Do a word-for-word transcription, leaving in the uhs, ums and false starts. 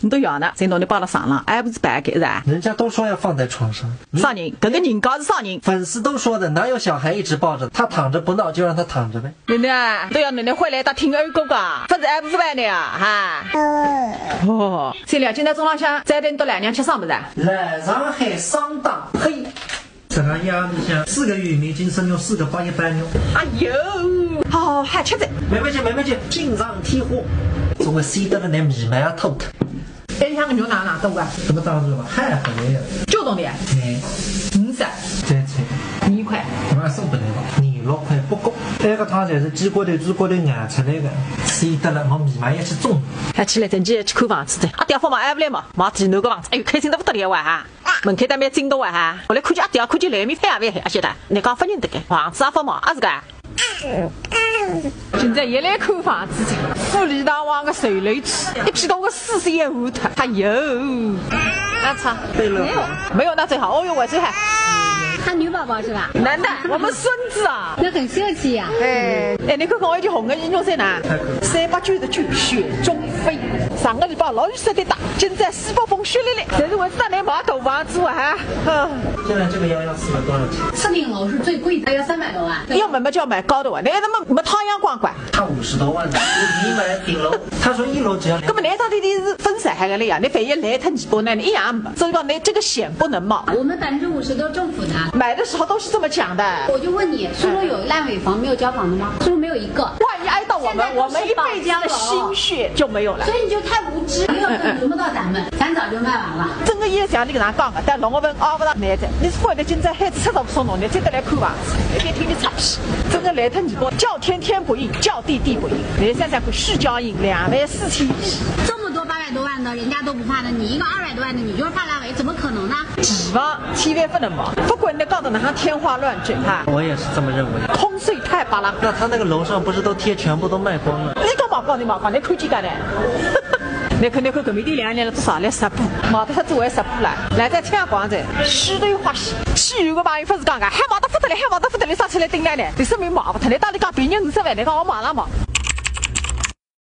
侬都要呢，侪拿侬抱了床浪，还勿是白给是吧？人家都说要放在床上。啥人？搿个人家是啥人？粉丝都说的，哪有小孩一直抱着？他躺着不闹，就让他躺着呗。囡囡，都要囡囡回来搭听二哥个，勿是还勿是白的啊？哈。哦，现在今朝中浪向再等到两娘吃啥物事啊？来上海双档，嘿，这个鸭里向四个玉米，今朝用四个八一半肉。哎呦，好好吃着。慢慢吃，慢慢吃，锦上添花。总归吸得了那米饭也吐脱。哎，像个肉哪哪多啊？什么档次嘛？还很没有。九种的，哎，五十，再吃，二块。我送不来了，你六块不够。这个汤才是鸡骨头、猪骨头熬出来的，吸得了，我米饭也是重。还起来等记去看房子的，阿爹放嘛还勿来嘛，买自己弄个房子，哎呦，开心得不得了哇哈！门口搭蛮进度哇哈，我来看见阿爹，看见来面配啊喂，阿晓得，你讲勿认得个，房子也勿买，阿是个。现在也来看房子的，富丽堂皇个售楼处，一记头个四十一万脱，哎呦，那差对了，没有那最好，哦哟，我最好。他女宝宝是吧？男的，我们孙子啊。那很秀气呀、哎，哎，侬看看我一件红个羽绒衫呢，三百九十九雪中飞，上个礼拜落雨雪得大，今朝西北风雪哩哩，但是我是拿来买大房子啊哈。嗯，现在这个幺幺四的多少钱？次顶楼是最贵的，要三百多万。要买嘛就要买高的哇，那那么没太阳光管。差五十多万呢，你买顶楼，他说一楼只要两那么那套弟弟是分散开来了呀，那万一烂脱尾巴呢，一样没。所以讲，那这个险不能冒。我们百分之五十都是政府的。买的时候都是这么讲的。我就问你，苏州有烂尾房没有交房的吗？苏州没有一个。万一挨到我们，我们一辈子的心血就没有了。所以你就太无知，没有人轮不到咱们，咱早就卖完了。真个也像你搿能讲个，但六月份挨勿着难的，你是关得今朝孩子出头送侬，你才得来看房子，一点听你插屁。真个烂脱尾巴，叫天天不应，叫地地不应。你想想看，市郊应两万四千一。这么多八百多万的，人家都不怕的，你一个二百多万的，你就是怕烂尾，怎么可能呢？期望千万不能嘛，不管你讲得哪能天花乱坠哈，我也是这么认为。空水太巴拉。那他那个楼上不是都贴全部都卖光了？你讲嘛讲，你嘛讲，你看几个呢？你看，你看，搿面店两年了，多少来直播，买得只为直播了，来在抢光着，虚头花心，去有个朋友勿是讲个，还买得勿得了，还买得勿得了，啥出来顶来呢？你说明买勿脱，你到底讲便宜五十万，你讲我买了嘛？